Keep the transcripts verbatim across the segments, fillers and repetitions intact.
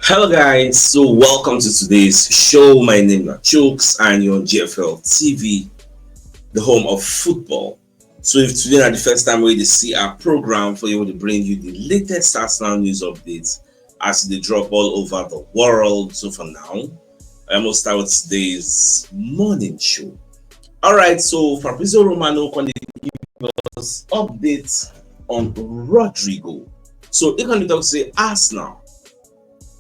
Hello, guys. So, welcome to today's show. My name is Chooks, and you're on G F L T V, the home of football. So, if today is the first time we see our program for you to bring you the latest Arsenal news updates as they drop all over the world. So, for now, I must start with today's morning show. All right, so Fabrizio Romano can give us updates on Rodrygo. So he can talk say Arsenal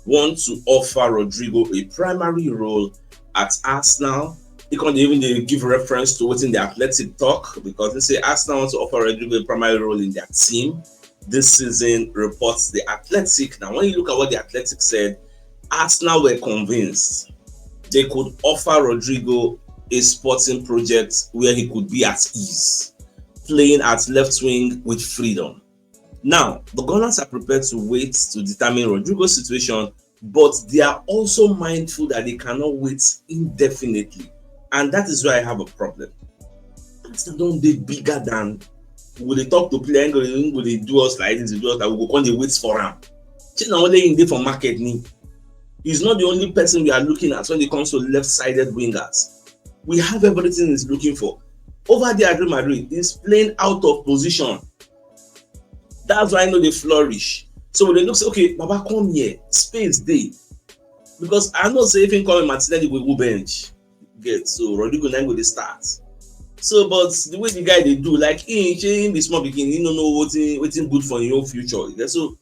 want to offer Rodrygo a primary role at Arsenal. He can even dey give reference to wetin the Athletic talk, because they say Arsenal want to offer Rodrygo a primary role in their team this season, reports the Athletic. Now, when you look at what the Athletic said, Arsenal were convinced they could offer Rodrygo a sporting project where he could be at ease, playing at left wing with freedom. Now, the Gunners are prepared to wait to determine Rodrygo's situation, but they are also mindful that they cannot wait indefinitely. And that is where I have a problem. Arsenal don dey bigger than we dey talk to player, go dey, go dey do us like this, dey do us like we go come dey wait for am. Shey na only him dey for market ni? He's not the only person we are looking at when it comes to left-sided wingers. We have everything he's looking for. Over there at Real Madrid, he's playing out of position. That's why I know they flourish. So when they look say, okay, Baba, come here, space dey. Because I know say if he come in, Martinelli go go bench. Get so Rodrygo na go dey start. So, but the way the guy dey do, like, he, he be small pikin, he no know wetin wetin good for your own future. You get? So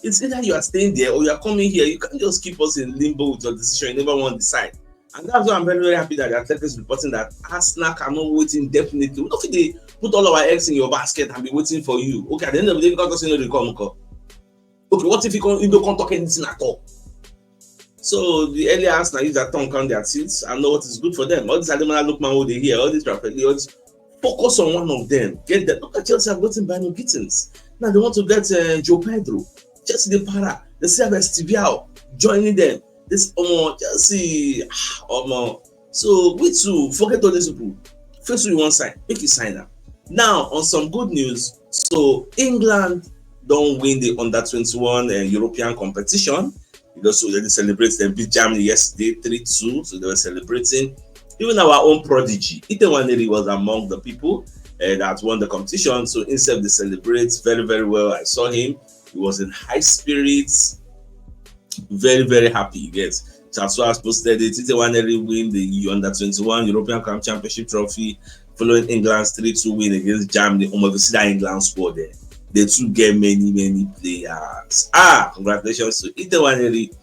it's either you are staying there or you are coming here. You can't just keep us in limbo with your decision. You never want to decide. And that's why I'm very, very happy that the Athletic is reporting that Arsenal cannot wait indefinitely. We don't fit dey put all our eggs in your basket and be waiting for you. Okay, at the end of the day, because you know they come, come. Okay, what if you can't, you don't come talk anything at all? So the earlier Arsenal use their tongue count their seats and know what is good for them. All these Ademola Lookman who dey here, all these Raphael, all these, focus on one of them. Get them. Look at Chelsea have gotten Bino Gittins. Now they want to get uh, João Pedro. Chelsea dey para. They still have Estiviao joining them. This omo Chelsea, ah, omo. So we too forget all these people. First we wan sign, make you sign am. Now on some good news, so England don win the under twenty-one uh, European competition. You know, so they celebrate, they beat Germany yesterday three two, so they were celebrating. Even our own prodigy, Ite Nwaneri, was among the people uh, that won the competition, so himself they celebrate very, very well. I saw him, he was in high spirits, very, very happy. Yes, Chapsuas posted it. Ite Nwaneri win the under twenty-one European Cup Championship trophy following England's three two win against Germany. Omo, if you see that England squad there, they too get many, many players. Ah, congratulations to Ite Nwaneri.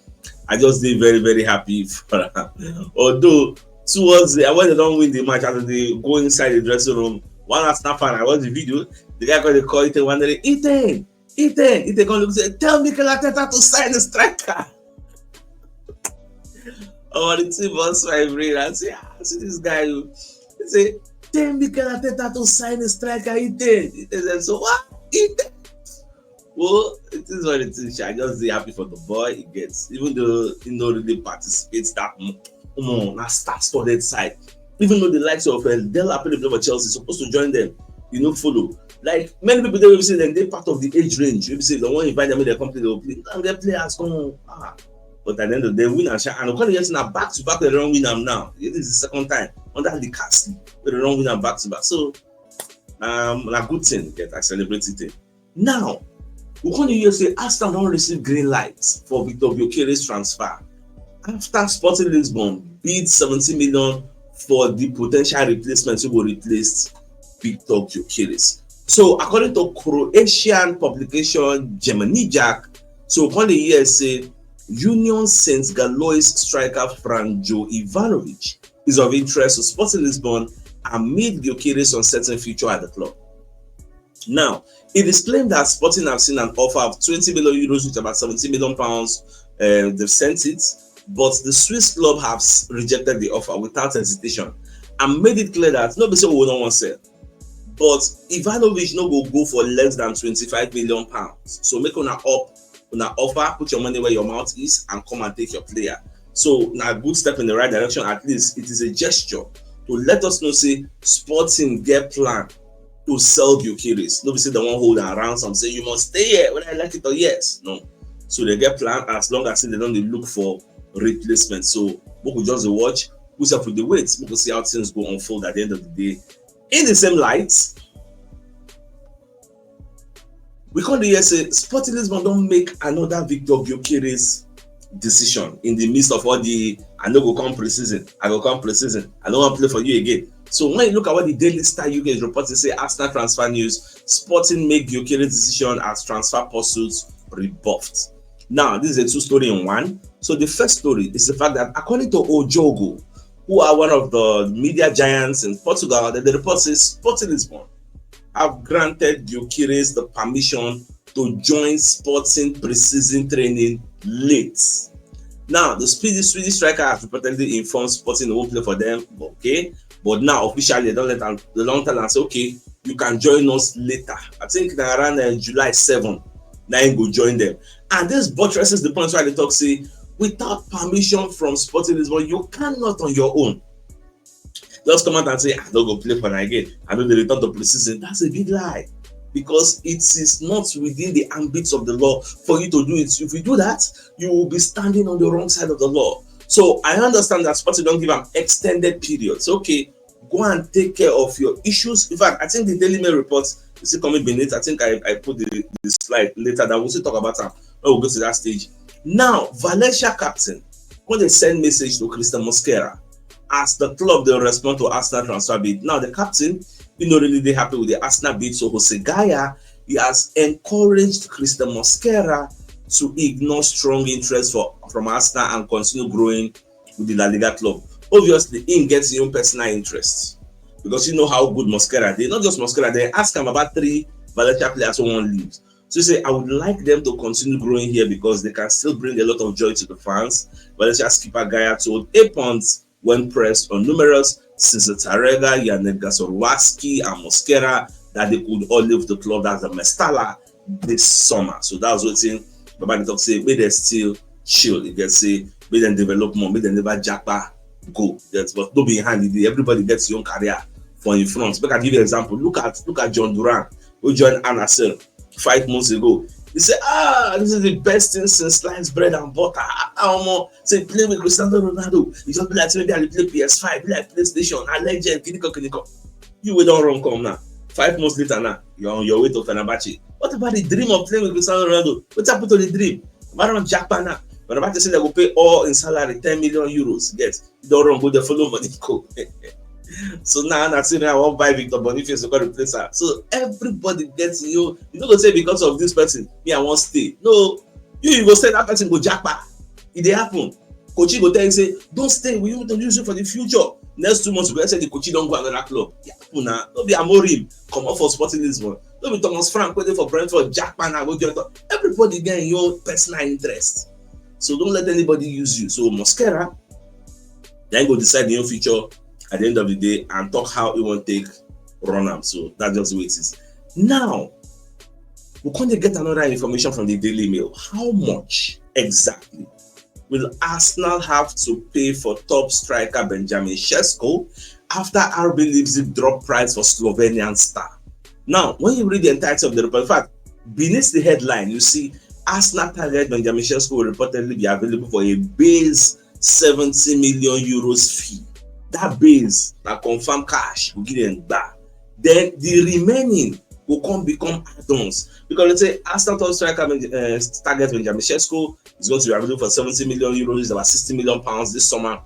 I just dey very, very happy for am. Although towards the, when they don win the match, as they go inside the dressing room, one Arsenal fan, I watch the video, the guy called, they call Ite Nwaneri, Ite, Ite, Ite come look say, tell Mikel Arteta to sign the striker. Oh, the team was my brain. I say, ah, see this guy. He say, tell Mikel Arteta to sign a striker. He did. He did. So what? He did. Well, it is what it is. I just dey happy for the boy. He gets, even though he no really participates that much. Come on, na star-studded side. Even though the likes of uh, Della Pedro for Chelsea supposed to join them, you know, follow. Like many people, they will say them they part of the age range. You say they want to invite them in their company, they will play and get players come on. Ah, but at the end of the day, win and shine. And Okada Yesi now back to back, they don't win them now. It is the second time under the cast. They don't win them back to back. So, um, a good thing that I celebrate it. Now, we come hear say Arsenal don receive green light for Victor Gyokeres transfer after Sporting Lisbon bid seventy million for the potential replacement who go replace Victor Gyokeres. So, according to Croatian publication Germany Jack, so we come dey hear say Union Saint Galois striker Franjo Ivanovic is of interest to Sporting Lisbon amid Gyokeres' uncertain future at the club. Now, it is claimed that Sporting have seen an offer of twenty million euros, which is about seventy million pounds, uh, they've sent it, but the Swiss club have s- rejected the offer without hesitation and made it clear that no be say we no wan sell, but Ivanovic no go go for less than twenty-five million pounds. So make una up, una offer, put your money where your mouth is, and come and take your player. So na good step in the right direction. At least it is a gesture to let us know say Sporting get plan to sell Gyokeres. No be say they wan hold am ransom, say you must stay here whether I like it or yes. No. So they get plan as long as they don't look for replacement. So we could just watch, we have to wait, we could see how things go unfold at the end of the day. In the same light, we come dey hear say Sporting Lisbon don make another Victor Gyökeres decision in the midst of all the, "I no go come pre-season, I go come pre-season, I no wan play for you again." So when you look at what the Daily Star U K is reporting, say Arsenal transfer news, Sporting make Gyökeres decision as transfer pursuits rebuffed. Now, this is a two story in one. So the first story is the fact that, according to Ojogo, who are one of the media giants in Portugal, that the report says Sporting Lisbon have granted Gyökeres the permission to join Sporting pre-season training late. Now, the speedy Swedish striker has reportedly informed Sporting he won't play for them. Okay, but now officially they don't let am, they don't tell am say, "Okay, you can join us later." I think na around uh, July seven, now he go join them. And this buttresses the point where they talk say, without permission from Sporting Lisbon, you cannot on your own just come out and say, "I no go play for una again, I no dey return to pre-season." That's a big lie, because it is not within the ambits of the law for you to do it. If you do that, you will be standing on the wrong side of the law. So I understand that Sporting don give am extended periods. Okay, go and take care of your issues. In fact, I think the Daily Mail report is still coming beneath. I think I, I put the, the slide later that we'll still talk about am when we go to that stage. Now, Valencia captain, when they send message to Christian Mosquera, as the club they respond to Arsenal transfer bid. Now, the captain, you know, really they happy with the Arsenal bid. So Jose Gaya, he has encouraged Christian Mosquera to ignore strong interest for from Arsenal and continue growing with the La Liga club. Obviously, he gets his own personal interests, because you know how good Mosquera. They not just Mosquera. They ask him about three Valencia players who won't leave. So he say, "I would like them to continue growing here because they can still bring a lot of joy to the fans." Valencia skipper Gaya told Apons when pressed on numerous since Tarega, Yannick Gasorwaski, and Mosquera that they could all leave the club. That's the Mestala this summer. So that's what thing Baba dey talk say, "Make dem still chill." You get say, "Make dem develop more, make dem never japa go." Yes, but no be hand e dey. Everybody gets your own career for in front. Make I give you example. Look at look at John Duran, who joined Al Nassr five months ago. He said, "Ah, this is the best thing since sliced bread and butter." Ah, ah, omo, say play with Cristiano Ronaldo. It just be like say maybe I dey play P S five, be like PlayStation, a legend, kinikan, kinikan. You wey don run come now. Five months later now, you're on your way to Fenerbahce. What about the dream of playing with Cristiano Ronaldo? What happened to the dream? Maron Japan now. Fenerbahce say they go pay all in salary, ten million euros. Yes, you don run go dey follow money go. So now I say, "I wan buy Victor Boniface to come replace am." So everybody gets you. You no go say, "Because of this person, me I wan stay." No, you you go say that person go japa. E dey happen. Coach go tell you say, "Don't stay, we will use you for the future." Next two months, you go say the coach don go another club. E happen na. No be Amorim comot for Sporting Lisbon. No be Thomas Frank wey dey for Brentford japa na go join. Everybody get your own personal interest. So don't let anybody use you. So Mosquera, then go decide your future at the end of the day and talk how he wan take run am. So that's just the way it is. Now, we come dey get another information from the Daily Mail. How much exactly will Arsenal have to pay for top striker Benjamin Sesko after R B Leipzig drop price for Slovenian star? Now, when you read the entirety of the report, in fact, beneath the headline, you see Arsenal target Benjamin Sesko will reportedly be available for a base seventy million euros fee. That base na confirm cash, we give them that. Then the remaining go come become add-ons, because they say Arsenal top striker uh, target Benjamin Sesko is going to be available for seventy million euros, is about sixty million pounds this summer.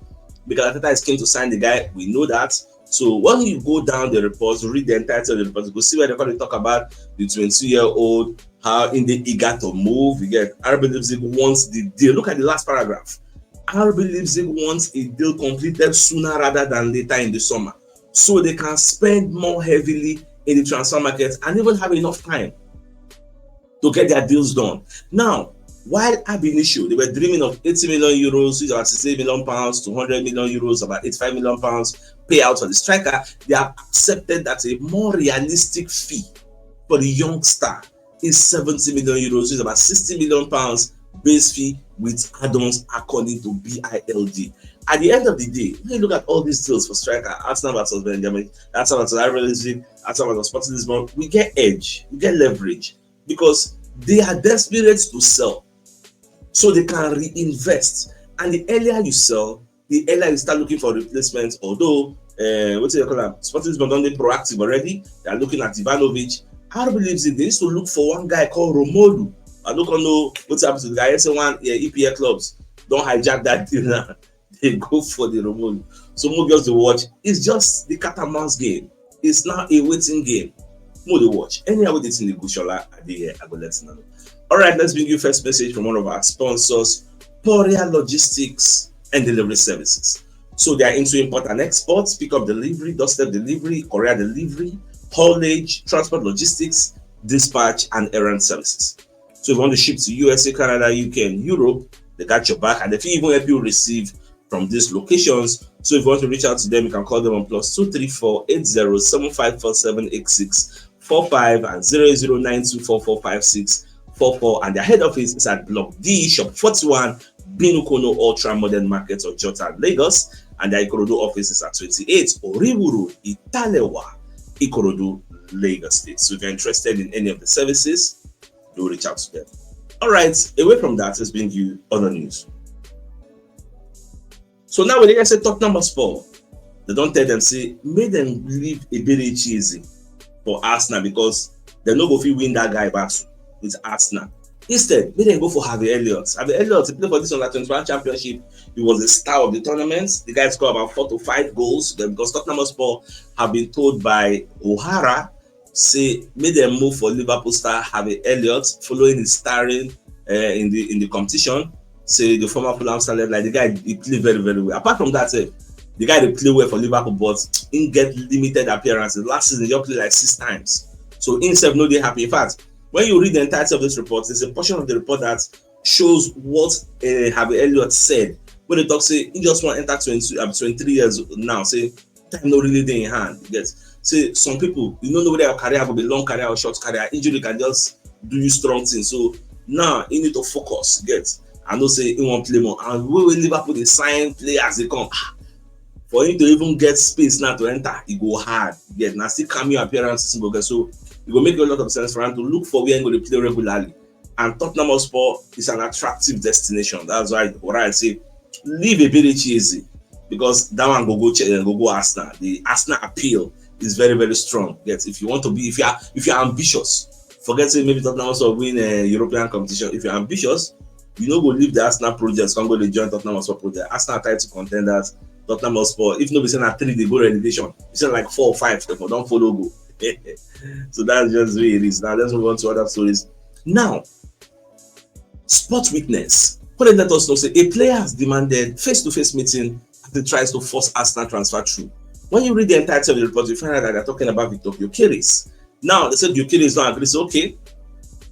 Because Arteta is keen to sign the guy, we know that. So when you go down the report, read the entirety of the report, you go see where they probably talk about the twenty-two-year-old, how in the eager to move. You get R B Leipzig wants the deal. Look at the last paragraph. R B Leipzig wants a deal completed sooner rather than later in the summer, so they can spend more heavily in the transfer market and even have enough time to get their deals done. Now, while ab initio, they were dreaming of eighty million euros, which is about sixty-eight million pounds, two hundred million euros, about eighty-five million pounds payout for the striker, they have accepted that a more realistic fee for the young star is seventy million euros, which is about sixty million pounds base fee with add-ons, according to B I L D. At the end of the day, when you look at all these deals for striker, Arsenal versus Benjamin, Arsenal versus Ivory League, Arsenal versus Sporting Lisbon, we get edge, we get leverage, because they are desperate to sell. so they can reinvest. And the earlier you sell, the earlier you start looking for replacement. Although, uh, what do you call them? Sporting Lisbon don dey proactive already. They are looking at Ivanovic. R B Leipzig, they used to look for one guy called Romolu. I don't know what happened to the guy. I say one, yeah, E P L clubs don hijack that deal now. They go for the Romolu. So mo just dey watch. It's just the cat and mouse game. It's now a waiting game. Mo dey watch. Anyhow wey the thing dey go, Shola, I dey here. I go let you know. All right, let's bring you first message from one of our sponsors, Poria Logistics and Delivery Services. So they are into import and export, pick up delivery, doorstep delivery, courier delivery, haulage, transport logistics, dispatch, and errand services. So if you want to ship to U S A, Canada, U K, and Europe, they got your back, and they fit even help you receive from these locations. So if you want to reach out to them, you can call them on plus two three four eight zero seven five four seven eight six four five and zero zero nine two four four five six four four. And their head office is at Block D, Shop forty-one, Binukono Ultra Modern Market, Ojota, Lagos. And their Ikorodu office is at twenty-eight Oriwu Road, Italewa, Ikorodu, Lagos State. So if you're interested in any of the services, do reach out to them. All right, away from that, let's bring you other news. So now we dey hear say Tottenham Hotspur, they don tell them say make dem leave Eberechi Eze for Arsenal because dem no go fit win that guy back with Arsenal. Instead, make dem go for Harvey Elliott. Harvey Elliott, he play for this under twenty-one championship. He was the star of the tournament. The guy scored about four to five goals. Then because Tottenham Hotspur have been told by O'Hara say make dem move for Liverpool star Harvey Elliott following his starring uh, in the in the competition. Say the former Fulham star, like, the guy, he play very, very well. Apart from that, eh, the guy dey play well for Liverpool, but he get limited appearances. Last season, he just play like six times. So himself no dey happy. In fact, when you read the entirety of this report, there's a portion of the report that shows what uh, Harvey Elliott said. When they talk, say he just want enter twenty-two, I'm twenty-three years now. Say time no really dey in hand. You get, say some people, you no know whether your career go be long career or short career. Injury can just do you strong thing. So now you need to focus. You get, I know say he wan play more. And wey wey Liverpool dey sign players dey come. Ah, for him to even get space now to enter, e go hard. You get, na still cameo appearances he go get. So e go make a lot of sense for am to look for where he go dey play regularly. And Tottenham Hotspur is an attractive destination. That's why O'Hara say leave Eberechi Eze because that one go go che- go go Arsenal. The Arsenal appeal is very, very strong. Yes, if you want to be, if you are if you are ambitious, forget say maybe Tottenham Hotspur win a European competition. If you're ambitious, you no go leave the Arsenal projects, come go dey join Tottenham Hotspur project. Arsenal title contenders, Tottenham Hotspur. If no be say na three dey go relegation, you say like four or five, they for don follow go. So that's just the way it is. Now let's move on to other stories. Now, Sport Witness, come dey let us know say a player has demanded face-to-face meeting as he tries to force Arsenal transfer through. When you read the entirety of the report, you find out that they're talking about Victor Gyökeres. Now they said Gyökeres don agree say okay,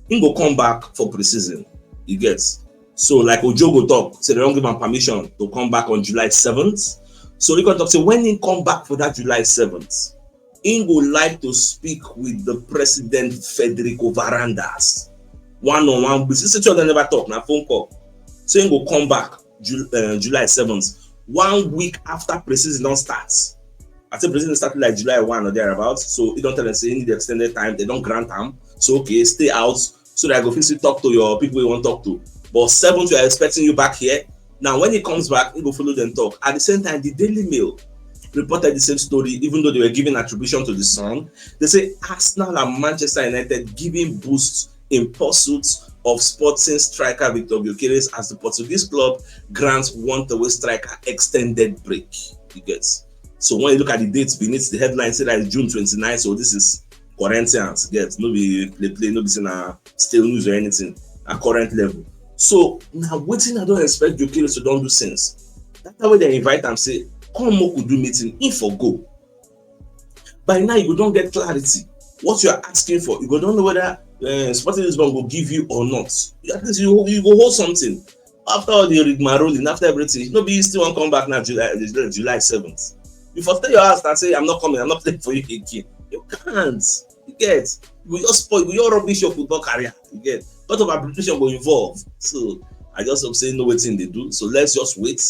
he go come back for pre-season. You get, so like Ojo go talk, say they don give am permission to come back on July seventh. So he go talk say when he come back for that July seventh, he go like to speak with the president, Federico Varandas, one on one. But since two of them never talk, na phone call. So he go come back Ju- uh, July seventh, one week after pre-season don start. I think pre-season started like July one or thereabouts. So he don tell them say he need extended time. They don grant am. So okay, stay out so that I go fit still talk to your people you wan talk to. But seventh, we are expecting you back here. Now, when he comes back, he go follow them talk. At the same time, the Daily Mail reported the same story, even though they were giving attribution to the Sun. They say Arsenal and Manchester United giving boosts in pursuit of Sporting striker Victor Gyökeres as the Portuguese club grants want-away striker extended break. You get, so when you look at the dates beneath the headline, say that it's June twenty-nine, so this is Corinthians, get, no be play play, no be say na stale news or anything. At current level, so now wetin I don expect Gyökeres to don do since that time wey dem invite am say come make we do meeting, he for go. By now you go don get clarity what you are asking for. You go don know whether uh, Sporting Lisbon go give you or not. At least you, you go hold something. After all the rigmarole, after everything, no be you still wan come back now July July seventh. You for stay your house and say I'm not coming, I'm not playing for you again. You can't. You get, you go just spoil, you go just rubbish your football career. You get, lot of arbitration go involve. So I just hope say no wetin dey do. So let's just wait.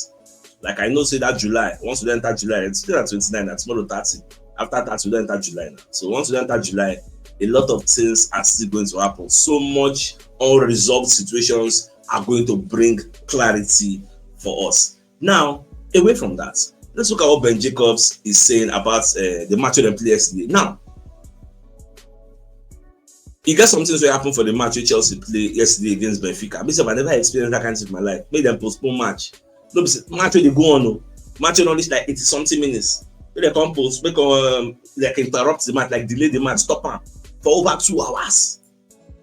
Like I know say that July, once we enter July, it's still at twenty-nine, na tomorrow thirty. After that, we don enter July now. So once we enter July, a lot of things are still going to happen. So much unresolved situations are going to bring clarity for us. Now, away from that, let's look at what Ben Jacobs is saying about uh, the match that played yesterday. Now, e get some things wey happen for the match wey Chelsea play yesterday against Benfica. Me sef, I never experienced that kind of thing in my life. Make dem postpone match. No be say match wey dey go on o. Match wey don reach like eighty something minutes. Make dem come post, make um, like interrupt the match, like delay the match, stop am for over two hours.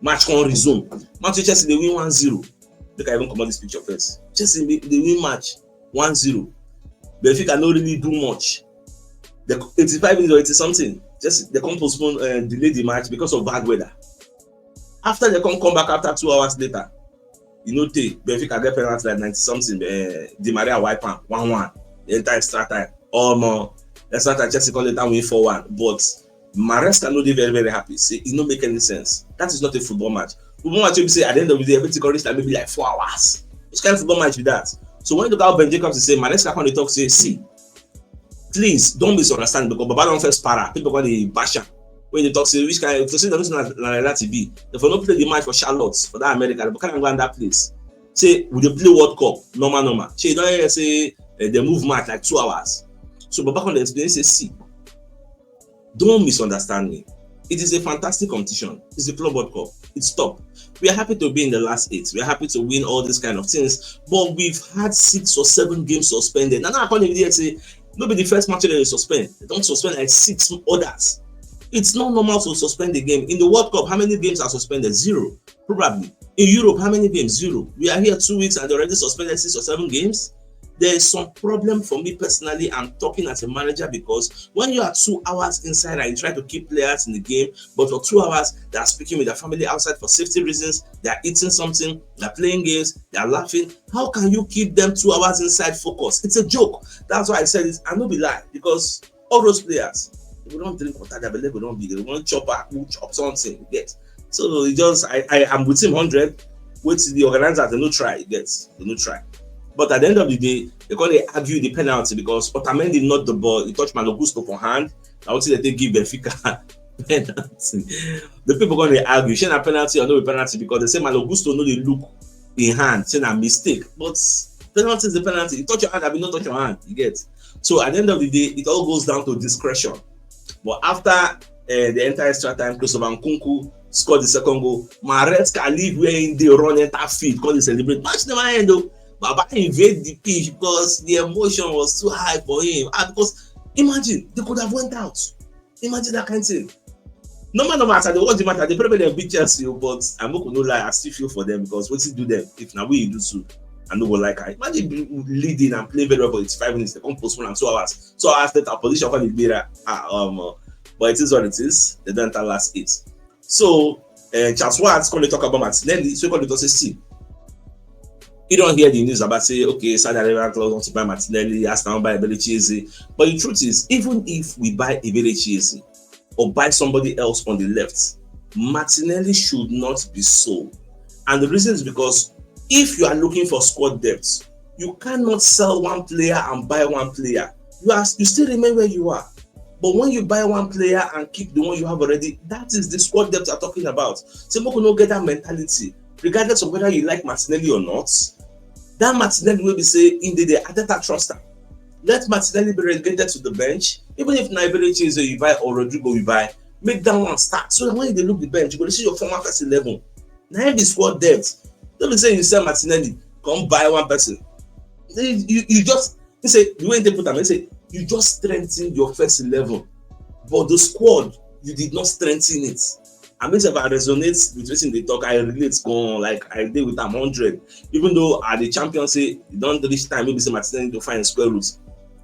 Match come resume. Match wey Chelsea dey win one zero. Make I even comot this picture first. Chelsea dey win match one zero. Benfica no really do much. The eighty-five minutes or eighty something, just they come postpone, uh, delay the match because of bad weather. After they come come back after two hours later, you know, they Benfica get penalty like ninety something. Uh, Di Maria wipe am one one. They enter extra time. Oh no, extra time Chelsea come later win four one. But Maresca no dey very very happy. Say e no make any sense. That is not a football match. Football match wey be say at the end of the day everything come reach like maybe like four hours. Which kind of football match be that? So when you look how Ben Jacobs dey say, Maresca come dey talk say, see, please don't misunderstand because Baba don first para. People come dey bash am. When they talk say which kind of, to say that na like that e be. They for no play the match for Charlotte for that America. They for carry am go another place. Say we dey play World Cup normal normal. Shey you don hear say uh, they move match like two hours. So Baba come dey explain say, see, don't misunderstand me. It is a fantastic competition. It's the Club World Cup. It's top. We are happy to be in the last eight. We are happy to win all these kind of things. But we've had six or seven games suspended. And now I can't even say, no be the first match wey dem suspend. They don suspend like six others. It's not normal to suspend the game. In the World Cup, how many games are suspended? Zero. Probably. In Europe, how many games? Zero. We are here two weeks and they already suspended six or seven games. There is some problem for me personally. I'm talking as a manager because when you are two hours inside and you try to keep players in the game, but for two hours they are speaking with their family outside for safety reasons, they are eating something, they are playing games, they are laughing. How can you keep them two hours inside focus? It's a joke. That's why I said it. I no be lie because all those players, they go don drink water, their belle go don big, they go don chop akpu, chop something, you get. So e just, I, I am with him hundred. With the organizers, they no try, you get, they no try. But at the end of the day, they come dey argue the penalty because Otamendi knock the ball, e touch Malo Gusto for hand. Na wetin dem take give Benfica penalty. The people come dey argue, shey na penalty or no be penalty because they say Malo Gusto no dey look in hand, say na mistake. But penalty is the penalty. You touch your hand, abi no touch your hand, you get. So at the end of the day, it all goes down to discretion. But after uh, the entire extra time, Christopher Nkunku scored the second goal. Maresca leave where he dey run enter field, come dey celebrate. Match never end o. Baba invade the pitch because the emotion was too high for him. And because imagine, they could have went out. Imagine that kind of thing. Normal, normal, as I dey watch the match, I dey pray make dem beat Chelsea o, but I make una no lie, I still feel for them because wetin do them, if na we e do too, I no go like am. Imagine be leading and playing very well for eighty-five minutes, they come postpone am two hours. Two hours later, opposition come dey gbera. Ah, um, uh, but it is what it is. They don enter last eight. So uh, Charles Schwarz come dey talk about Martinelli. So he come dey talk say, see, you don hear the news about say, okay, Saudi Arabian club want to buy Martinelli, Arsenal wan buy Eberechi Eze. But the truth is, even if we buy Eberechi Eze or buy somebody else on the left, Martinelli should not be sold. And the reason is because if you are looking for squad depth, you cannot sell one player and buy one player. You are, you still remain where you are. But when you buy one player and keep the one you have already, that is the squad depth I'm talking about. Say make we no get that mentality, regardless of whether you like Martinelli or not. That Martinelli wey be say in the day Arteta trust am. Let Martinelli be relegated to the bench. Even if na Eberechi Eze you buy or Rodrigo you buy, make that one start. So that when you dey look the bench, you go dey see your former first eleven. Na him be squad depth. No be say you sell Martinelli, come buy one person. You, you, you just, he say, the way they put am, he say, you just strengthen your first eleven. But the squad, you did not strengthen it. I mean, if I resonate with wetin they talk, I relate go on. Like, I dey with am hundred. Even though I dey champion say e don reach time, maybe say Martinelli to find square root.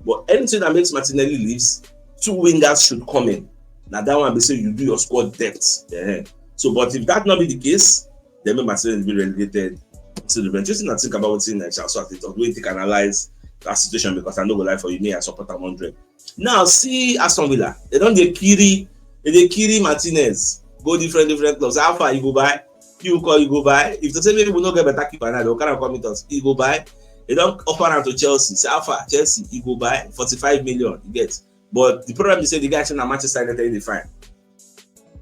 But anything that makes Martinelli leaves, two wingers should come in. Now that one be say you do your squad depth. Yeah. So, but if that not be the case, then make Martinelli be relegated to the bench. Wetin I think about wetin I shall so I talk. Wetin think analyze that situation because I no go lie for you, me I support am hundred. Now see Aston Villa, they don dey kiri, they dey kiri Martinez, go different different clubs. How far you go buy? You call you go buy. If to say maybe we no get better keeper now, they go carry am come meet us. You go buy. They don offer am to Chelsea. Say how far Chelsea, you go buy forty-five million. You get. But the problem is say the guy say na Manchester United dey find.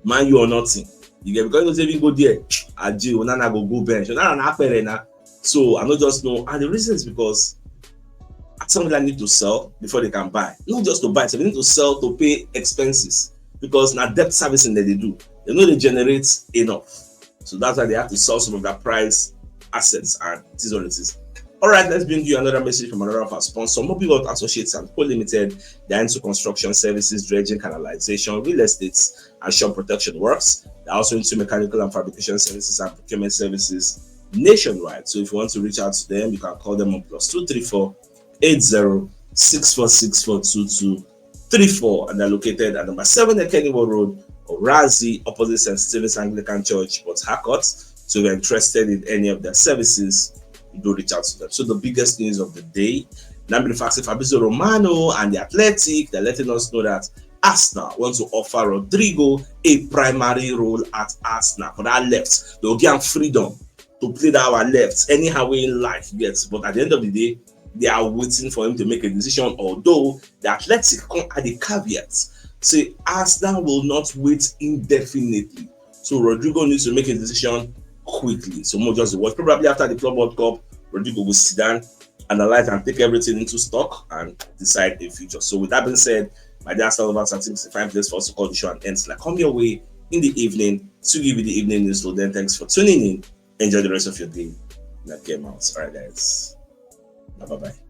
Man U or nothing. You get because you know say if you go there, Aji Onana go go bench. Onana na apere na. So I no just know. And the reason is because Aston Villa need to sell before they can buy. Not just to buy, so they need to sell to pay expenses, because na debt servicing that they do. They know they generate enough. So that's why they have to sell some of their prize assets, and it is what it is. All right, let's bring you another message from another of our sponsors, Mobile World Associates and Co Limited. They're into construction services, dredging, canalization, real estate, and shore protection works. They're also into mechanical and fabrication services and procurement services nationwide. So if you want to reach out to them, you can call them on plus two three four eight zero six four six four two two three four, and they're located at number seven Ekeniwo Road, Orazi, opposite Saint Stephen's Anglican Church, Port Harcourt. So if you're interested in any of their services, do reach out to them. So the biggest news of the day, now be the fact that Fabrizio Romano and the Athletic, they're letting us know that Arsenal want to offer Rodrigo a primary role at Arsenal for that left. They'll give him freedom to play that our left anyhow way in life gets. But at the end of the day, they are waiting for him to make a decision, although the Athletic come at the caveat. Say Arsenal will not wait indefinitely. So Rodrigo needs to make a decision quickly. So more just watch. Probably after the Club World Cup, Rodrigo will sit down, analyze, and take everything into stock and decide the future. So with that being said, my dear Arsenal lovers, I think it's a fine place for us to call the show and end. Like, come your way in the evening to give you the evening news. So then, thanks for tuning in. Enjoy the rest of your day. Like, game out. All right, guys. Bye bye.